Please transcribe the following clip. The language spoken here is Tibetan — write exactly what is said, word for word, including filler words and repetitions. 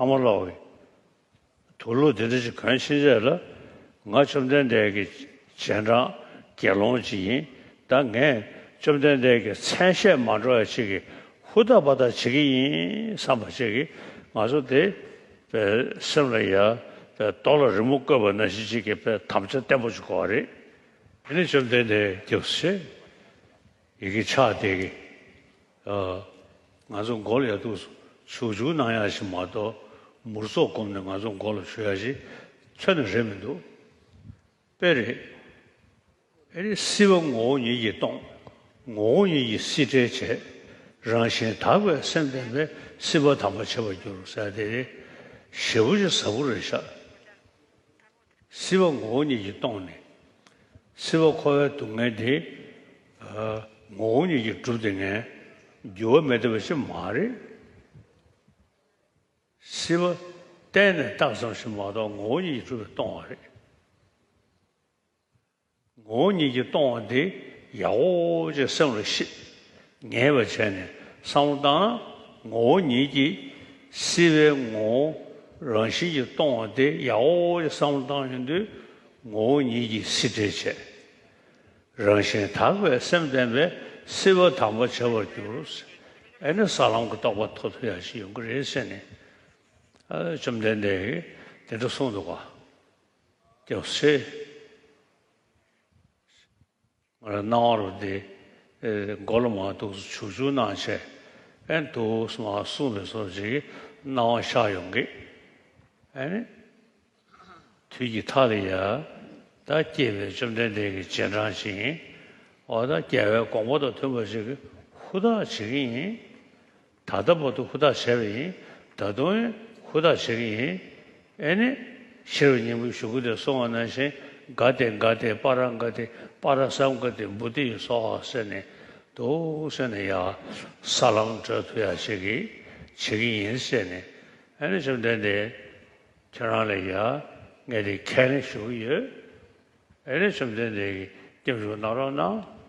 ཨ་མ་ལགས་ཀྱིས་དུག་ལོག་དེ་འདྲ་ཞིག་གོན་ཕྱིན་ཆད་ལ། ང་བཅོམ་ལྡན་འདས་ཀྱི་རྗེས་འབྲང་དགེ་སློང་ཅིག་ཡིན། ད་ངས་བཅོམ་ལྡན་འདས་ཀྱི་མཚན་ཤས་མ་འགྲོ་ཡ་ཅིག་གི་ཧུར་ཐག་པ་ཐག་བྱེད་ཀྱི་ཡིན་བསམ་པ་ཅིག་གིས། ང་ཚོ་དེ་པའི་སེམས་ལ་ཡ་པའི་རྡོ་ལ་རི་མོ་བརྐོས་པ་ནང་བཞིན་ཅིག་གི་པའི་དམ་བཅའ་བརྟན་པོ་ཅིག་དགོས་པ་རེད། དེ་ནས་བཅོམ་ལྡན་འདས་སྐྱབས་སུ་མཆི། ཡི་གེ་ཕྱག་དེ་གི་ཨ། ང་ཚོ་མགོ་ལ་ཡ་འདུག་བྱུག་བྱུག་གནང་ཡ་ཞིག་མ་གཏོགས། མུར་ཙོག་བསྒོམས་ནས་ང་ཚོ་མགོ་ལ་བྱུག་ཡ་ཞིག་ཁྱོན་ནས་རེད་མི་འདུག་དཔེ་རེད། ཨེ་རེད། སྲིད་པ་ངོ་བོ་ཉིད་ཀྱིས་སྟོང་། ངོ་བོ་ཉིད་ཀྱིས་སྲིད་བྲལ་བྱས། རང་བཞིན་དག་པའི་སེམས་ལྡན་པས། སྲིད་པ་དམ་པར་བྱས་པར་འགྱུར་ཟེར་དེ་རེད། ཞེ་པོ་ཅིག་ཟབ་པོ་རེད་ཤག་སྲིད་པ་ངོ་བོ་ཉིད་ཀྱིས་སྟོང་ནས། སྲིད་པ་འཁོར་བའི་སྡུག་བསྔལ་དེ་ཨ། ངོ་བོ་ཉིད་ཀྱིས་གྲུབ་བསྡད་མཁན་འགྱུར་བ་མེད་བསྡད་པ་ཞིག་མ་རེད། སྲིད་པ་གཏན་ནས་བཏགས་ཙམ་ཞིག་མ་གཏོགས་ངོ་བོ་ཉིད་ཀྱིས་གྲུབ་པའི་སྟོང་བ་རེད། ངོ་བོ་ཉིད་ཀྱིས་སྟོང་བ་དེ་ཡག་པོ་ཅིག་སེམས་ལ་ཤེས། ངེས་པ་བྱས་ནས་བསམ་བློ་བཏང་ན། ངོ་བོ་ཉིད་ཀྱིས་སྲིད་པའི་ངོ་བོ་རང་བཞིན་གྱིས་སྟོང་བ་དེ་ཡག་པོ་ཅིག་བསམ་བློ་བཏང་ཡོང་དུས། ངོ་བོ་ཉིད་ཀྱིས་སྲིད་བྲལ་བྱས། རང་བཞིན་དག་པའི་སེམས་ལྡན་པས། སྲིད་པ་དམ་པར་བྱས་པར་འགྱུར། ཨེ་ནི་ས་ལམ་གྱི་རྟོགས་པ་ཐོབ་ཐུབ་ཡ་ཞིག་ཡོང་གི་རེད་ཟེར་ནས། ཨ། བཅོམ་ལྡན་འདས་ཀྱིས་དེ་འདྲ་གསུངས་འདུག་ག་སྐྱབས་སུ་མཆི། ང་རང་སྣང་བ་རུ་དེ་ཨེ། མགོ་ལ་མར་འདུག་བྱུག་བྱུག་གནང་བྱས། ཨེ་འདུག་མར་གསུངས་པའི་བཟོ་ཅིག་སྣང་བ་ཤར་ཡོང་གི། ཨེ་ནི། དུས་ཀྱི་མཐའ་ལ་ཡ། ད་སྐྱེས་པའི་བཅོམ་ལྡན་འདས་ཀྱི་རྗེས་འབྲང་ཅིག་ཡིན། འོ་ད་རྒྱལ་བའི་དགོངས་པ་དང་མཐུན་པ་ཞིག་གི་ཧུར་ཐག་བྱེད་ཀྱི་ཡིན། ད་ལྟ་བར་དུ་ཧུར་ཐག་བྱས་པ་ཡིན། ད་དུང་ཡང་ཧུར་ཐག་བྱེད་ཀྱི་ཡིན། ཨེ་ནི། ཤེས་རབ་སྙིང་པོའི་གཞུག་གུ་དེ་གསུངས་པ་ནང་བཞིན། ག་ཏེ་ག་ཏེ་པཱ་ར་ག་ཏེ་པཱ་ར་སཾ་ག་ཏེ་བོ་དྷི་ཡེ་སྭཱ་ཧཱ་ཟེར་ནས་འདུག་ཟེར་ནས་ཡ། ས་ལམ་བགྲོད་ཐུབ་ཡ་ཞིག་གི་བྱེད་ཀྱི་ཡིན་ཟེར་ནས། ཨེ་ནི་བཅོམ་ལྡན་འདས་ཁྱེད་རང་ལ་ཡ་ངས་དེ་ཁས་ལེན་ཞུ་གི་ཡོད། ཨེ་ནི་བཅོམ་ལྡན་འདས་ཀྱིས་སྐྱབས་འཇུག་གནང་རོགས་གནང་།